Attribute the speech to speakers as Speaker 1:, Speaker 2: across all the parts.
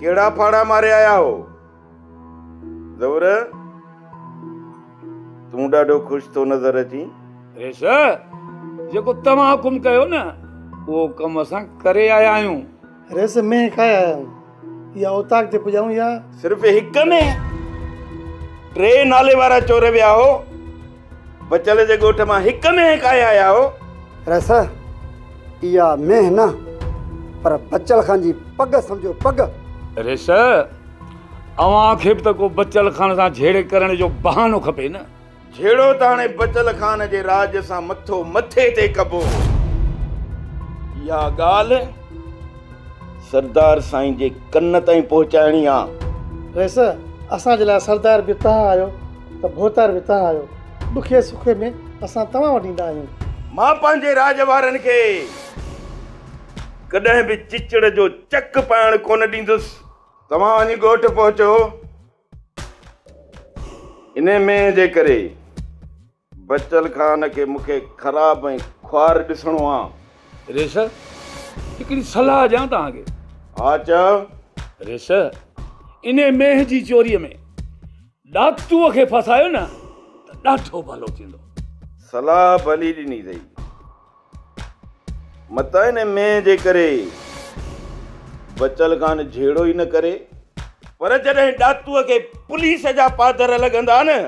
Speaker 1: ڪهڙا ڦاڙها ماري آيا هو؟ زهور، تون ڏاڍو خوش ٿو نظر اچين.
Speaker 2: ريس، جيڪو توهان حڪم ڪيو نه، اهو ڪم اسان ڪري آيا آهيون.
Speaker 3: ريس، مينهن کائي آيا آهيون. اها اوطاق تي پڄائون يا؟
Speaker 1: صرف هڪ مينهن؟ ٽي نالي وارا چور ويا هو، بچل جي ڳوٺ مان هڪ مينهن کائي آيا هو.
Speaker 4: ريس، اها مينهن نه پر بچل خان جي پڳ سمجهو پڳ.
Speaker 2: ريس، اوهان کي به ته ڪو بچل خان سان جهيڙي ڪرڻ جو بهانو کپي نه.
Speaker 1: جهيڙو ته هاڻي بچل خان جي راڄ سان مٿو مٿي تي ڪبو. اها ڳالهه سردار سائين جي ڪن تائين پهچائڻي آ.
Speaker 3: رئيس، اسان جي لاء سردار به توهان آهيو ته ڀوتار به توهان آهيو. ڏکي سکي ۾ اسان توهان وٽ ايندا آهيون.
Speaker 1: مان پنهنجي راڄ وارن کي ڪڏهن به چچڙ جو چڪ پائڻ ڪونه ڏيندس. توهان وڃي ڳوٺ پهچو. انهي مينهن جي ڪري بچل خان کي مون کي خراب ۽ خوار ڏسڻو آ.
Speaker 2: ريس، هڪڙي صلاح ڏيان توهان کي.
Speaker 1: ها چئو.
Speaker 2: ريس، انهي مينهن جي چوريء ۾ ڏاتوء کي ڦاسايو نه ته ڏاڍو ڀلو ٿيندو.
Speaker 1: صلاح ڀلي ڏني اٿئي. متان انهي مينهن جي ڪري بچل خان جهيڙو ئي نه ڪري. پر جڏهن ڏاتوء کي پوليس جا پادر لڳندا نه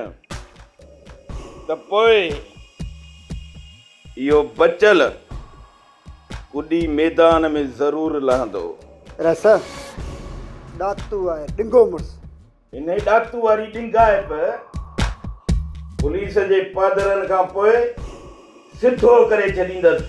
Speaker 1: ته پوء اهو بچل ڪڏي ميدان ۾ ضرور لهندو.
Speaker 4: رس، ڏاتو آهي ڏنگو مڙس.
Speaker 1: انهي ڏاتو واري ڏنگائپ پوليس جي پادرن کان پوء سڌو ڪري ڇڏيندس.